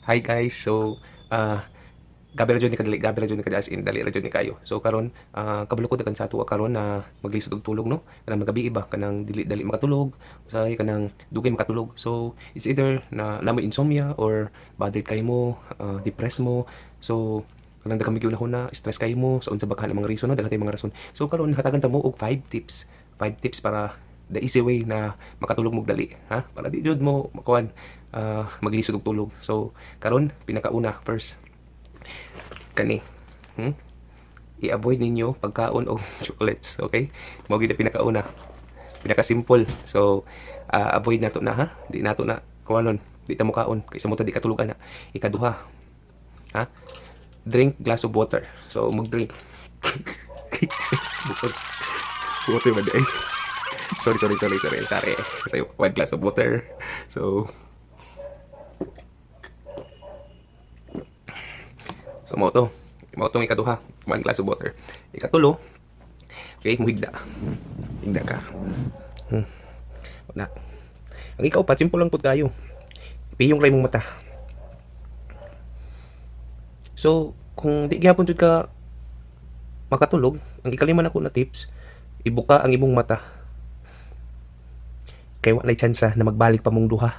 Hi guys, so gabi ra jud ni kadali, gabi ra jud ni kadali, as in dali ra jud ni kayo. So karon, kabalo ko daghan sa ato karon na maglisod og tulog, no? Kanang magabi ba, kanang dili dali makatulog, usahay kanang dugay makatulog. So it's either na naa moy insomnia or bothered kayo mo, depressed mo. So kanang daghan na stress kayo mo, so unsa ba ka mga reason, no? Daghan mga rason. So karon hatagan ta mo og 5 tips. 5 tips para the easy way na makatulog mo dali, ha? Para di jud mo makuan, maglisod og tulog. So karon, pinakauna, first kani. I-avoid ninyo pagkaon og chocolates, okay? Mao gyud ang pinakauna. Pinaka-simple. So avoid nato na, ha? Di nato na kuhanon, di ta mo kaon kay sa mo ta di katulog ana. Ikaduha. Ha? Drink glass of water. So mag-drink. Bukod. Water ba di? Sorry, sorry, sorry, sorry. Sorry. Kasi one glass of water. So, mao to. Mao tong ikaduha. One glass of water. Ikatulo, okay, muhigda. Higda ka. Wala. Ang ikaupat, simple lang pud kayo. Piyong ra imong mata. So, kung di gihapon jud ka makatulog, ang ikalima nako na tips, ibuka ang imong mata. Kay walay tsansa na magbalik pa mong duha.